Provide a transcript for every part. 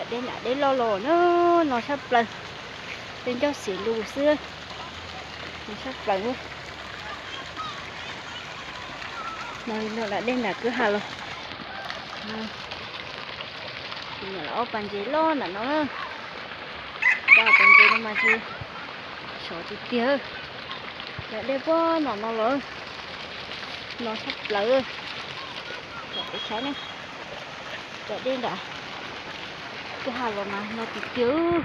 Dej nram dej loj los na, no tshaj plaws. Tej ncauj xiav lus xwb, no tshaj plaws. No, no dej nram kwj ha los. Kuv niam lawv ob pas ntses loj nram no na. Ob pas ntses no mas tsis sov tiag tiag. Nram dej puag nram no los, no tshaj plaws. Kom peb saib na, nram dej nram kwj ha los mas no tiag tiag.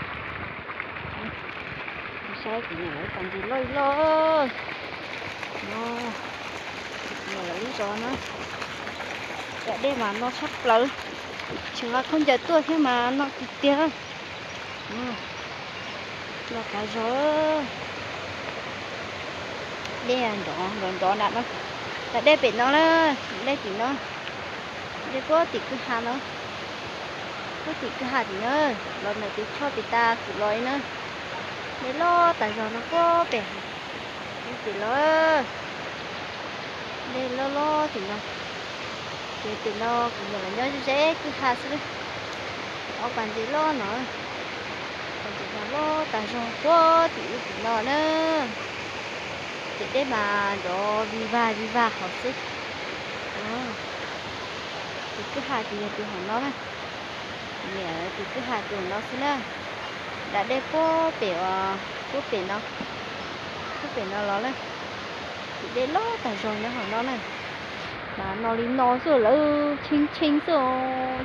Saib kuv niam lawv pas ntses loj loj. No, kuv niam lawv lub zos na, nram dej mas no tshaj plaws. Tseem nqa khaub ncaws tuaj thiab mas no tiag tiag. No tas zog, dej nrov nrov nrov nram no. Nram dej pem no na, dej tim no, dej puag tim kwj ha no, puag tim kwj ha tim no, los ntawm tus choj pem tas kuv los li na. Dej loj tas zog no puag pem, puag pem los. Dej loj loj tim no, ces tim no kuv niam lawv nyob ze ze kwj ha xwb. Ob pas ntses loj no, pas ntses no loj tas zog puag tim ub tim no na. Ces dej mas nrov vig vag vig vag hauv xwb. Tus kwj ha ces yog tus hauv no na. Kuv niam tus kwj ha tus hauv no xwb na. Nram dej puag pem, puag pem no, puag pem no los na. Ces dej loj tas zog nyob hauv no na. Mas no li no xwb lawm, tshee tshee xwb,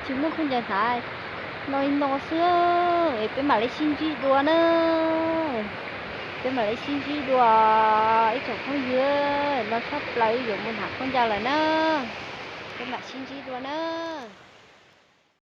tsis muaj khaub ncaws hnav. No li no xwb, es peb mam li sib ntsib dua na. Peb mam li sib ntsib dua, ib tsoom phooj ywg, no tshaj plaws yuav mus hnav khaub ncaws lawm na. Peb mam sib ntsib dua na.